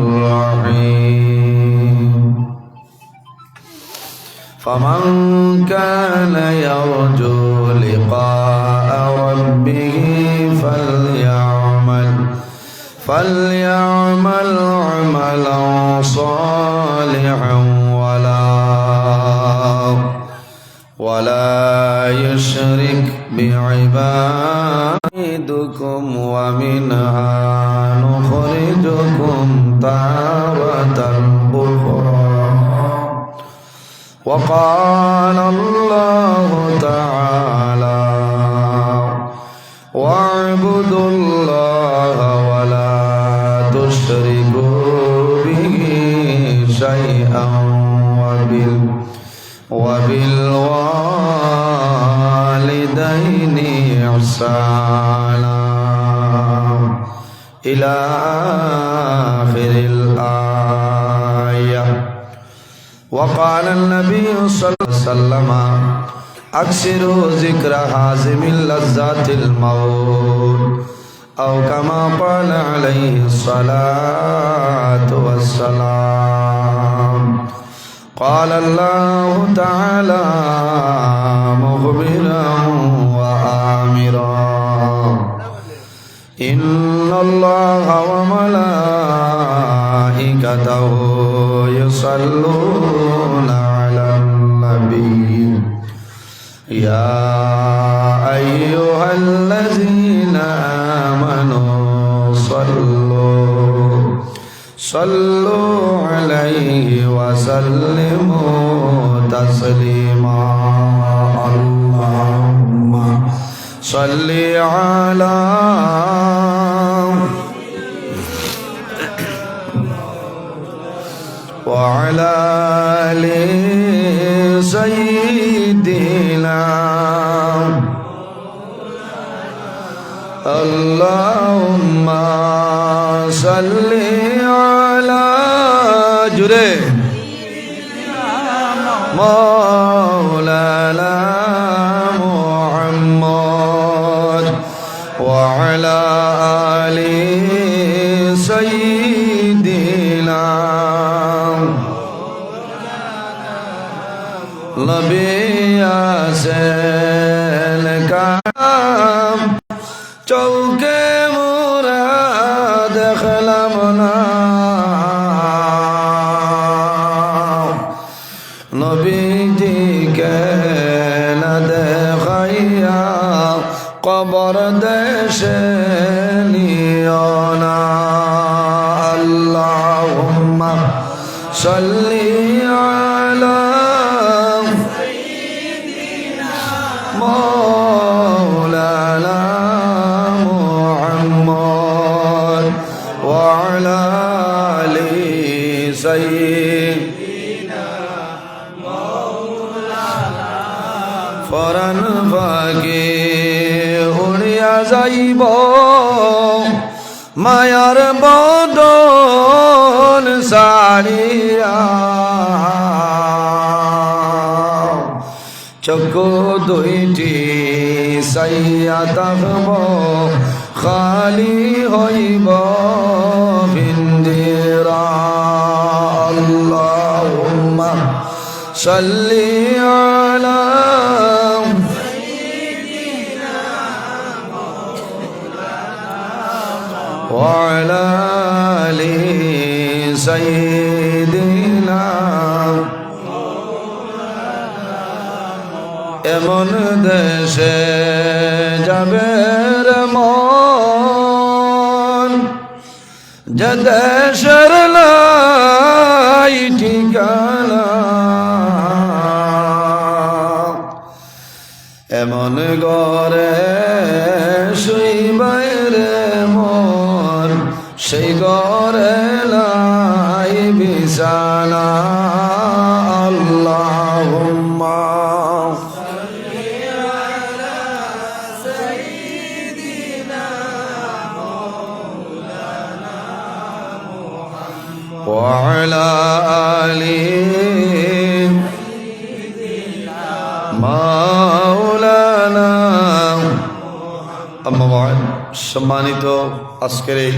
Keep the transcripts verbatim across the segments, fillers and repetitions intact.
الرحيم. فمن كان يرجو لقاء ربه فليعمل، فليعمل عملا صالحا ولا، ولا يشرك بعبادة، نعيدكم ومنها نخرجكم تارة أخرى. وقال الله تعالى: واعبدوا الله ولا تشركوا به شيئا وبال-، وبالوالدين إحسانا إلى آخر الآية. وقال النبي صلى الله عليه وسلم: أكثروا ذكر هاذم لذات الموت، أو كما قال عليه الصلاة والسلام. قال الله تعالى مخبرا وآمرا: إن الله وملائكته يصلون على النبي، يا أيها الذين آمنوا صلوا، صلوا عليه وسلموا تسليما. اللهم صل على وعلى آل سيدنا. اللهم صل على، জোরে, مولانا محمد وعلى آل سيدنا। নবী আছেন কাম, চউখে মুরা দেখলাম না। নবীজিকে না দেখাইয়া কবর দেশে নিও না। اللهم صل على مولانا محمد وعلى آل سيدنا। পরান পাখি উড়িয়া যাইব মায়ার বদন ছাড়িয়া, চক্ষু দুইটি চাইয়া থাকব, খালি হইব পিঞ্জিরা। اللهم صل على وعلى آل سيدنا। এমন দেশে যাবে রে মন, যে দেশের নাই ঠিকানা। এমন ঘরে শুইবায় রে মন, সেই ঘরে নাই বিছানা। اللهم وعلى آل مولانا। أما بعد، সম্মানিত আজকের এই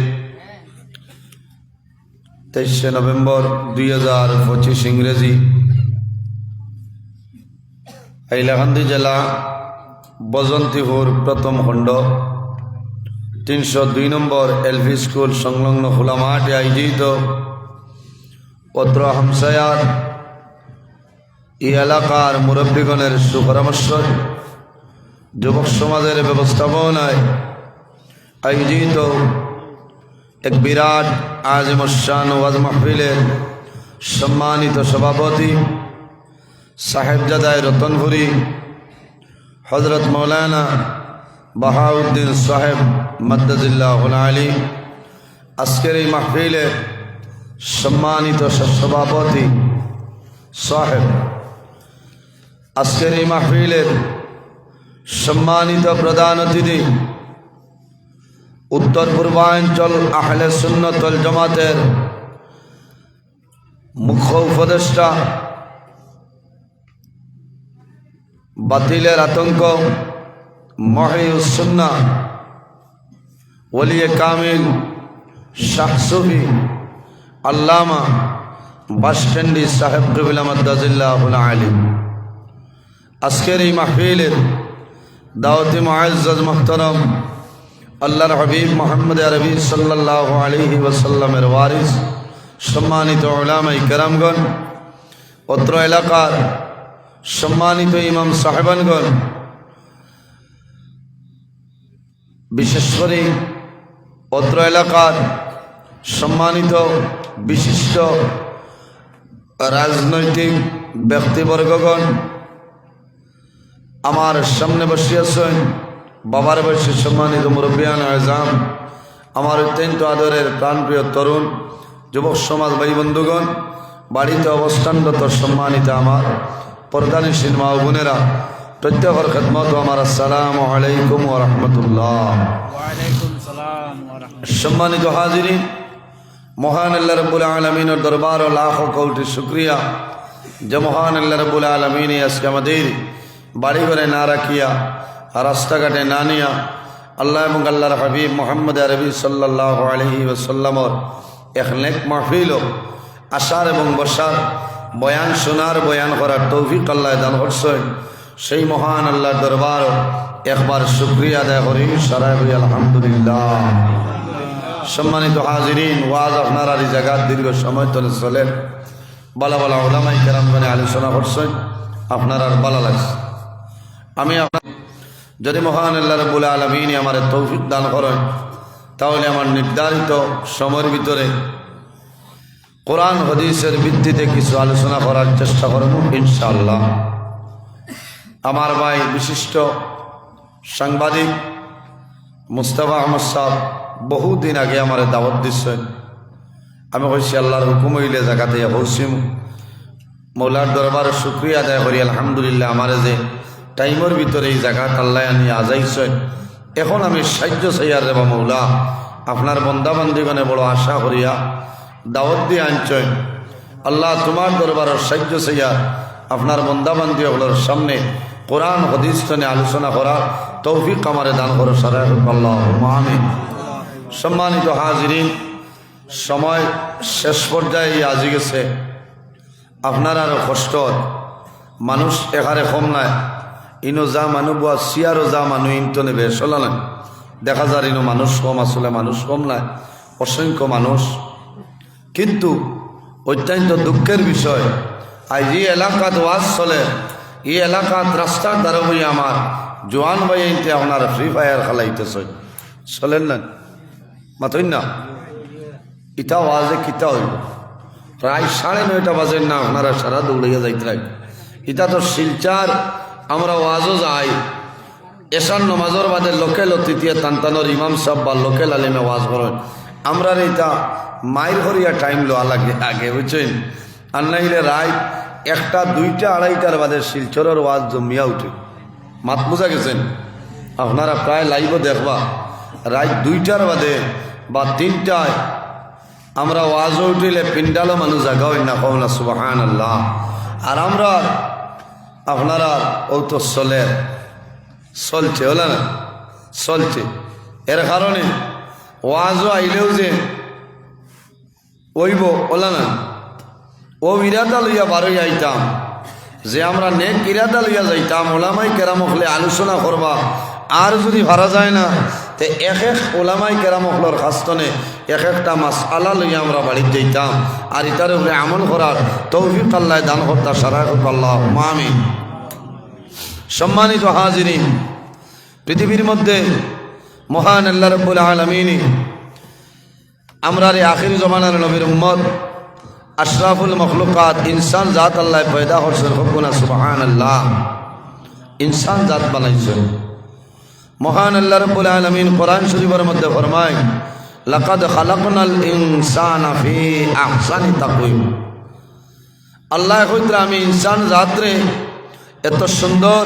তেইশে নভেম্বর দুই হাজার পঁচিশ ইংরেজি। হাইলাকান্দি জেলা, বজন্তিপুর প্রথম খণ্ড, তিনশো দুই নম্বর এলপি স্কুল সংলগ্ন খোলা মাঠে আয়োজিত অত্র হামসায়ার ই এলাকার মুরব্বীগণের সুপরামর্শ, যুবক সমাজের ব্যবস্থাপনায় আয়োজিত এক বিরাট আজিমুশান ওয়াজ মাহফিলের সম্মানিত সভাপতি সাহেবজাদায় রতনপুরী হযরত মাওলানা বাহাউদ্দিন সাহেব মাদ্দাজিল্লাহুল আলী, আজকের এই মাহফিলের সম্মানিত সভাপতি সাহেব, আজকের এই মাহফিলের সম্মানিত প্রধান অতিথি, উত্তর পূর্বাঞ্চল আহলে সুন্নাত ওয়াল জামাতের মুখ্য উপদেষ্টা, বাতিলের আতঙ্ক, মহিউস সুন্নাহ, ওলিয়ে কামিল, শাহ সুফি, আল্লামা বাসকান্দি সাহেব কিবলা মাদ্দাজিল্লাহুল আলী। আজকের এই মাহফিলের দাওয়াতি মুআজ্জাজ মুহতারাম, আল্লাহর হাবিব মুহাম্মদ আরবি সাল্লাল্লাহু আলাইহি ওয়াসাল্লামের ওয়ারিস, সম্মানিত উলামায়ে কেরামগণ, অত্র এলাকার সম্মানিত ইমাম সাহেবানগণ, বিশেষ করে অত্র এলাকার সম্মানিত বিশিষ্ট রাজনৈতিক ব্যক্তিবর্গগণ, আমার সামনে বসিয়া আছেন বাবার বয়সী সম্মানিত মুরব্বিয়ান আজম, আমার অত্যন্ত আদরের প্রাণপ্রিয় তরুণ যুবক সমাজ ভাই বন্ধুগণ, বাড়িতে অবস্থানরত সম্মানিত আমার পর্দানিশীন মা ও বোনেরা, প্রত্যেকের খেদমত আমার আসসালামু আলাইকুম ওয়া রাহমাতুল্লাহ। ওয়ালাইকুম সালাম ওয়া রাহমাতুল্লাহ। সম্মানিত হাজিরিন, মহান আল্লাহ রাব্বুল আলামিনের দরবারো লাখো কোটি শুকরিয়া যে মহান আল্লাহ রাব্বুল আলামিনে আজকে আমাদের বাড়ি ঘরে না রাখিয়া, রাস্তাঘাটে না নিয়া, আল্লাহ এবং আল্লাহর হাবিব মুহাম্মদ আরবি সাল্লাল্লাহু আলাইহি ওয়াসাল্লামর এক নেক মাহফিলো আসার এবং বসার, বয়ান শোনার, বয়ান করার তৌফিক আল্লাহ দান করছেন। সেই মহান আল্লাহর দরবারো একবার শুকরিয়া আদায় করি, সারাই করি আলহামদুলিল্লাহ। সম্মানিত হাজিরিন, ওয়াজ আপনারার এই জাগাত দীর্ঘ সময় ধরে চলের, বালা বালা উলামায়ে কেরামগণে আলোচনা করছেন, আপনারার বালা লাগছে। আমি আপনার, যদি মহান আল্লাহ রাব্বুল আলামিন আমারে তৌফিক দান করেন, তাহলে আমার নির্ধারিত সময়ের ভিতরে কোরআন হাদিসের ভিত্তিতে কিছু আলোচনা করার চেষ্টা করব ইনশাআল্লাহ। আমার ভাই বিশিষ্ট সাংবাদিক মুস্তাফা আহমদ সাহেব বহুদিন আগে আমারে দাওয়াত দিচ্ছেন। আমি কইছি, "আল্লাহর হুকুম অইলে জাগাত আইয়া পৌঁছিমু।" মৌলার দরবারো শুকরিয়া আদায় করি, আলহামদুলিল্লাহ, আমারে যে টাইমর ভিতরে এই জাগাত আল্লাহ আনি আজাইছেন। এখন আমি সাহায্য চাইয়ার রে বা মৌলা, আপনার বন্দা বান্দিগণে বড় আশা করিয়া দাওয়াত দিয়া আনছেন। আল্লাহ, তোমার দরবারো সাহায্য চাইয়ার, আপনার বন্দা বান্দি অকলর সামনে কোরআন হাদিস তনে আলোচনা করার তৌফিক আমারে দান করো, সারাই করি আল্লাহুম্মা আমিন। সম্মানিত হাজিরিন, সময় শেষ পর্যায়ে আজি গেছে। আপনারারও কষ্ট, মানুষ এখানে কম নাই। ইনো যা মানুষ বওয়া, চেয়ারো যা মানুষ, ইনতনে বেশ অলা নাই। দেখা যার ইনো মানুষ কম, আসলে মানুষ কম নাই, অসংখ্য মানুষ। কিন্তু অত্যন্ত দুঃখের বিষয়, আইজ ই এলাকাত ওয়াজ চলে, ই এলাকাত রাস্তার ধারে বইয়া আমার জোয়ান ভাইয়াইন্তে আপনার ফ্রি ফায়ার খেলাইতেছে, চলের না? মাতইন না? ইতা ওয়াজে কিতা অইবো? প্রায় সাড়ে নয়টা বাজের না, আপনারা সারা দৌড়াইয়া যাইতরায়। ইতা তো শিলচর, আমরা ওয়াজও যাই, এশার নমাজর বাদে লোকাল অতিথিয়ে তান তানর ইমাম সাহেব বা লোকাল আলিমে ওয়াজ করইন। আমরারে ইতা মাইর করিয়া টাইম লওয়া লাগে আগে, বুঝছইন? আর নাইলে রাইত একটা, দুইটা, আড়াইটার বাদে শিলচরর ওয়াজ জমিয়া উঠে। মাত বুঝা গেছে নি? আপনারা প্রায় লাইভও দেখবা, রাইত দুইটার বাদে বা তিনটায় আমরা ওয়াজও উঠিলে পিন্ডালো মানুষ জাগা অইন না, কও না সুবহানাল্লাহ। আর আমরা আপনারার অউ তো চলের, চলছে, অলা না? চলছে। এর কারণে ওয়াজও আইলেও যে অইবো, অলা না? অউ ইরাদা লইয়া বারইয়া আইতাম, যে আমরা নেক ইরাদা লইয়া যাইতাম, ওলামাই কেরাম অকলে আলোচনা করবা। আর যুদি পারা যায় না, তে এক এক ওলামাই কেরাম অকলর কাছ থনে এক একটা মাসআলা লইয়া আমরা বাড়িত যাইতাম, আর ইতার উপরে আমল করার তৌফিক আল্লায় দান করতা। সারায় কউক্কা আল্লাহুম্মা আমিন। সম্মানিত হাজিরিন, পৃথিবীর মধ্যে মহান আল্লাহ রাব্বুল আলামিনে আমরারে আখির জমানার নবীর উম্মত, আশরাফুল মখলুকাত, ইনসান জাত আল্লায় পয়দা করছইন, কউক্কা না সুবহানাল্লাহ। ইনসান জাত বানাইছইন। মহান আল্লাহ রাব্বুল আলামিন কোরআন শরীফর মধ্যে ফরমাইন, "লাকাদ খালাকনাল ইনসানা ফি আহসানি তাকওয়িম।" আল্লায় কইতরা, "আমি ইনসান জাতরে এত সুন্দর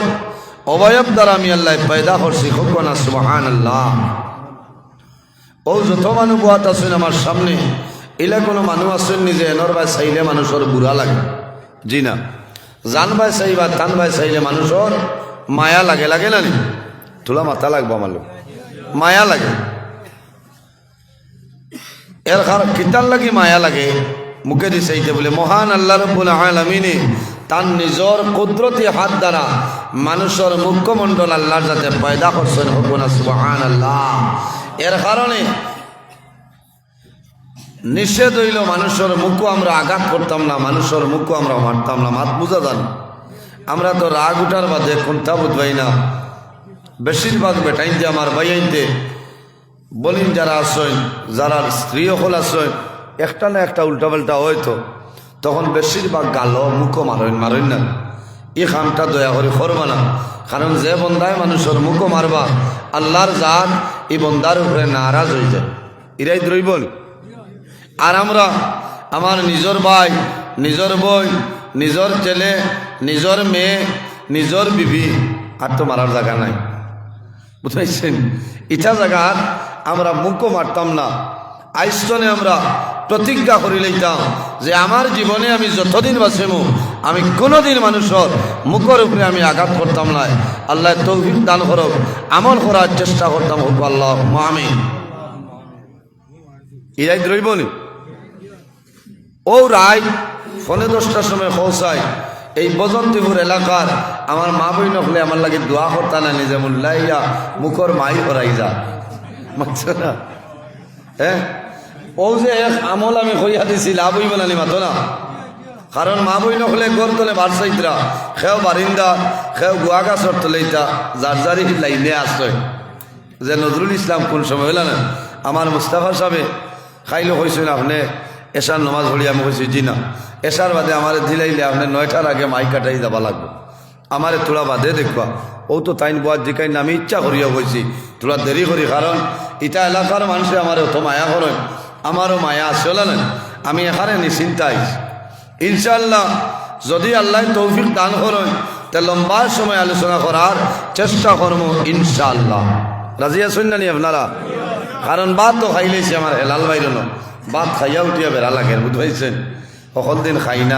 অবয়ব দ্বারা আমি আল্লায় পয়দা করছি।" কউক্কা না সুবহানাল্লাহ। অউ যত মানুষ বওয়াত আছইন আমার সামনে, ইলা কুনু মানুষ আছইন নি যে এনর বায় চাইলে মানুষর বুরা লাগে? জি না। যান বায় চাইবা, তান বায় চাইলে মানুষর মায়া লাগে, লাগে না নি? থুড়া মাতা লাগবো আমার লগে। মায়া লাগে। এর কারণ কিতার লাগি মায়া লাগে? মুখেদি চাইতে বলে, মহান আল্লাহ রাব্বুল আলামিনে তান নিজর কুদরতি হাত দ্বারা মানুষর মুখমণ্ডল আল্লাহর জাতে পয়দা করছইন, কউক্কা না সুবহানাল্লাহ। এর কারণে নিষেধ অইলো মানুষর মুখো আমরা আঘাত করতাম না, মানুষর মুখো আমরা মারতাম না। মাত বুঝা যার নি? আমরা তো রাগ উঠার বাদে কুন্তা বুঝবায় না। বেশিরভাগ বেটাইন্তে, আমার ভাইয়াইন্তে, বলিন যারা আছইন, যারার স্ত্রী অকল আছইন, একটা না একটা উল্টাপাল্টা অয় তো, তখন বেশিরভাগ গালো মুখো মারইন, মারইন না। ই কামটা দয়া করি করবা না, কারণ যে বন্দায় মানুষর মুখো মারবা, আল্লাহর জাত ই বন্দার উপরে নারাজ অইযায়। ইরাই দ্রৈবল। আর আমরা আমার নিজর ভাই, নিজর বইন, নিজর ছেলে, নিজর মেয়ে, নিজর বিবি, আর তো মারার জাগা নাই। বুঝাইছইন? ইটা জাগাত আমরা মুখো মারতাম না। আইজ থনে আমরা প্রতিজ্ঞা করি লইতাম যে আমার জীবনে আমি যতদিন বাঁচিমু, আমি কুনুদিন মানুষর মুখর উপরে আমি আঘাত করতাম নায়। আল্লায় তৌফিক দান করউক, আমল করার চেষ্টা করতাম। কউক্কা আল্লাহুম্মা আমিন। ইরাই দ্রৈবল নি? অউ রাইত পৌনে দশটার সময় পৌঁছাই, এই বজন্তিপুর এলাকার আমার মা বইন অকলে আমার লাগি দোয়া করতা না নি, যেমন লাইয়া মুখর মাই হরাই যা। বুঝছো না? হ্যাঁ? অউ যে এক আমল আমি কইয়া দিছি, লাভ অইবো না নি, মাতো না? কারণ মা বইন অকলে ঘর থনে বার চাইতরা, কেউ বারিন্দা, কেউ গুয়া গাছর তলে, ইতা যার যারি লাইনে আছে। যে নজরুল ইসলাম কুন সময় অইলা না, আমার মুস্তাফা সাবে কাইলো কইছইন, "আপনে এশার নমাজ পড়ি?" আমি কইছি, "জি না।" এশার বাদে আমারে দিলাইলে আপনে নয়টার আগে মাইক কাটাই যাবা লাগবো, আমারে থুড়া বাদে দেখবা। অউ তো তাইন বওয়াত জিকাইন না, আমি ইচ্ছা করিয়া কইছি, থুড়া দেরি করি, কারণ ইতা এলাকার মানষে আমারে অত মায়া করইন, আমারও মায়া আছে, অলা না? আমি এখানে নিশ্চিন্তা আইছি। ইনশাআল্লাহ, যুদি আল্লায় তৌফিক দান করইন, তে লম্বা সময় আলোচনা করার চেষ্টা করমু ইনশাআল্লাহ। রাজি আছইন না নি আপনারা? কারণ ভাত তো খাইলাইছি আমার হেলাল বাইর অইলো, ভাত খাইয়া উঠিয়া বেড়া লাগের, বুঝাইছইন? হকল দিন খাই না,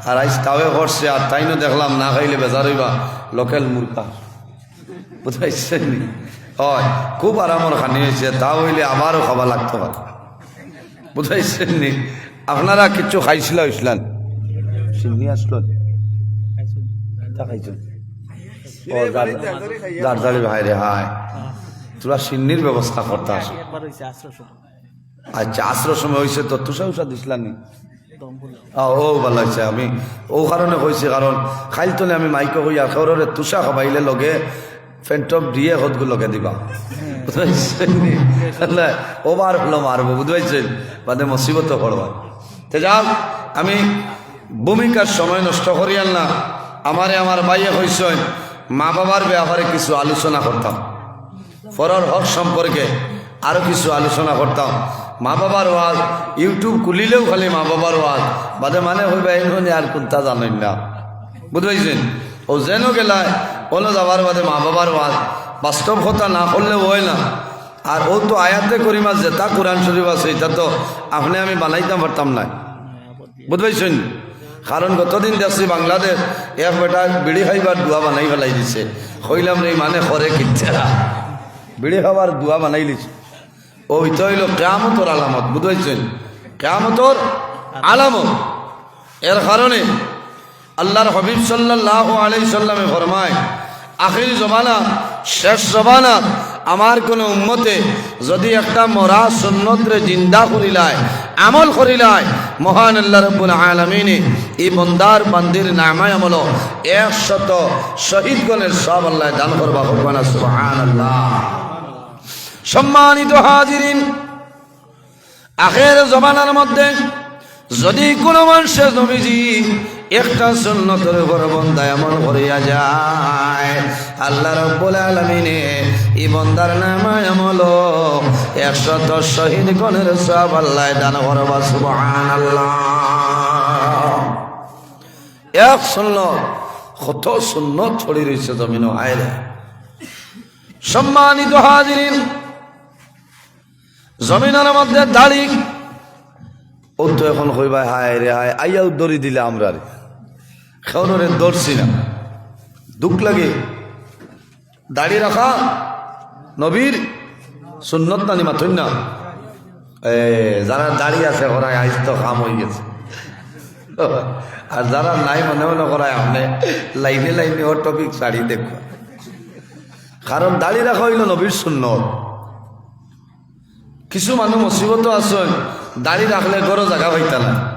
আর আইজ তাওয়ে করছে, আর তাইনও দেখলাম না খাইলে বেজার অইবা, লোকাল মুরগা। বুঝাইছইন নি? অয়, খুব আরামর খানি অইছে, তা অইলে আবারও খাওয়া লাগতো পারে। বুঝাইছইন নি? আপনারা কিচ্ছু খাইছিলা অইছলা নি? শিন্নি আসলো নি? তা খাইছো? ও, জার-, জারজারি ভাইরে, হায়। থুড়া শিন্নির ব্যবস্থা করতা আছো। আচ্ছা, আছরর সময় অইছে তো, তুষা উষা দিছলা নি? আ, অউ ভালা অইছে, আমি অউ কারণে কইছি, কারণ কাইল থনে আমি মাইকো কইয়ার, কেউররে তুষা খাবাইলে লগে ফ্যান্টম ডিএ কতগু লগে দিবা। বুঝাইছইন নি? না, ওভার ফ্লো মারবো, বুঝাইছইন? বাদে মুসিবতো পড়বা। তে যাও, আমি ভূমিকার সময় নষ্ট করিয়ার না। আমারে আমার ভাইয়ে কইছইন, মা বাবার ব্যাপারে কিছু আলোচনা করতাম। পরর হক সম্পর্কে আরো কিছু আলোচনা করতাম। মা বাবার ওয়াজ, YouTube খুলিলেও খালি মা বাবার ওয়াজ। বাদে মানে কইবা, "এইন হুনি আর কুন্তা জানইন না।" বুঝাইছইন? অউ যেন গেলায়, অনো যাবার বাদে মা বাবার ওয়াজ। বাস্তব কথা না করলে অয় না। আর অউ তো আয়াতে করিমা যেটা কোরআন শরীফ আছে, ইটা তো আপনে আমি বানাইতাম পারতাম নায়। বুঝাইছইন? কারণ গতদিন দেখছি বাংলাদেশ এক বেটায় বিড়ি খাইবার দোয়া বানাই ফালাই দিছে। কইলাম রে, মানে করে কিচ্ছা? বিড়ি খাবার দোয়া বানাইলিছে। অউ ইটা অইলো কিয়ামতর আলামত, বুঝাইছইন? কিয়ামতর আলামত। এর কারণে আল্লাহর হাবিব সাল্লাল্লাহু আলাইহি সাল্লামে ফরমায়, আখির জমানা, শেষ জমানা, আমার কোনো উম্মতে যদি একটা মরা সুন্নতরে জিন্দা করিলায়, আমল করিলায়, মহান আল্লাহ রাব্বুল আলামিনে ই বন্দার বান্দির নামায় আমলো একশত শহীদগণের সওয়াব আল্লাহ দান করবা। কউক্কা না সুবহানাল্লাহ। সম্মানিত হাজিরিন, আখের জমানার মধ্যে যদি কোনো মানুষে নবীজি একটা সুন্নতর উপর বন্দায় আমল করিয়া যায়, আল্লাহ রাব্বুল আলামিনে ই বন্দার নামায় আমলো একশত শহীদগণের সওয়াব আল্লাহ দান করবা। সুবহানাল্লাহ। এক সুন্নত, কত সুন্নত পড়ি রইছে জমিনো, হায় রে। সম্মানিত হাজিরিন, জমিনর মধ্যে দাড়ি, ও তো এখন কইবা, "হায় রে হায়, আইয়াও দড়ি দিলা আমরারে।" কেউরে দড়ছি না, দুখ লাগে। দাড়ি রাখা নবীর সুন্নত নানি মাতইন না? এ, যারা দাড়ি আছে, করায় আইজ তো কাম অই গেছে। আর যারা নাই, মনে মনে করায় আপনি লাইনে লাইনে ও টপিক ছাড়ি দেখবা। কারণ দাড়ি রাখা অইলো নবীর সুন্নত। কিছু মানুষ মুসিবতো আছইন, দাড়ি রাখলে ঘরো জাগা পাইতা না।